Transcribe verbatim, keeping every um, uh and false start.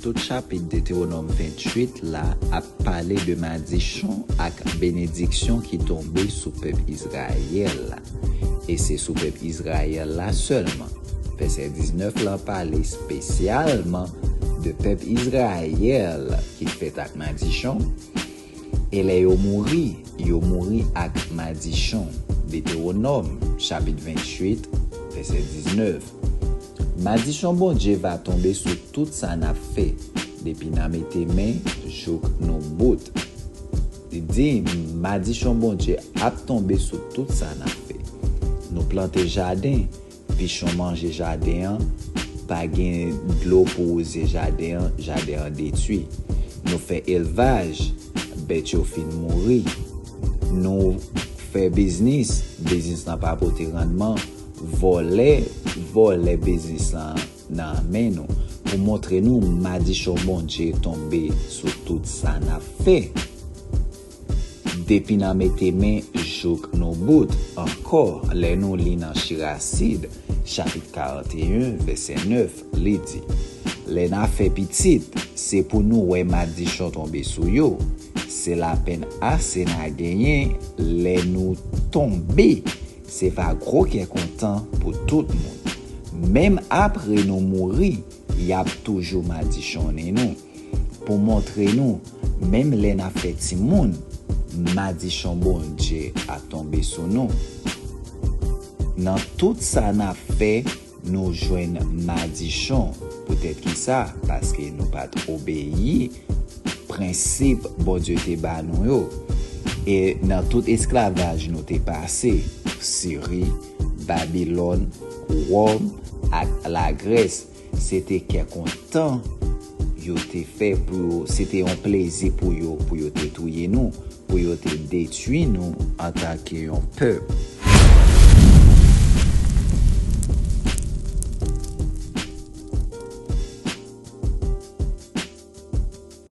Tout chapit Detewonòm venntuit la ap pale de madichon ak benediksyon ki tonbe sou pèp Izrayèl la. E se sou pèp Izrayèl la sèlman. Vèsè diznèf la pale espesyalman de pèp Izrayèl ki fèt ak madichon. E lè yo mouri, yo mouri ak madichon. Detewonòm, chapit venntuit, vèsè diznèf. Madichon Bondye va tonbe sou tout sa n ap fè, depi n a mete men jouk nou bout. Li di, madichon Bondye ap tonbe sou tout sa n ap fè. Nou plante jaden, pichon manje jaden an, pa gen dlo pou wouze jaden an, jaden an detwi. Nou fè elvaj, bèt yo fin mouri. Nou fè biznis, biznis lan pa pote rannman, vòlè, vòlè biznis lan nan men nou, pou montre nou madichon Bondye tonbe sou tout sa n ap fè. Depi n a mete men jouk nou bout. Ankò, lè nou li nan Chirasid, chapit karanteyen, vèsè nèf, li di, lè n a fè pitit, se pou nou wè madichon tonbe sou yo. Se lapenn ase n a genyen lè nou tonbe. Se va gwo kè kontan pou tout moun. Menm apre nou mouri, y ap toujou madichonnen nou. Pou montre nou, menm lè n ap fè timoun, madichon Bondye ap tonbe sou nou. Nan tout sa n ap fè, nou jwenn madichon. Poutèt ki sa? Paske nou pa t obeyi prensip Bondye te ba nou yo. E nan tout esklavaj nou te pase, Siri, Babilòn, Wòm ak Lagrès, se te kè kontan yo te fè pou yo, se te yon plezi pou yo, pou yo te touye nou, pou yo te detwi nou antanke yon pèp.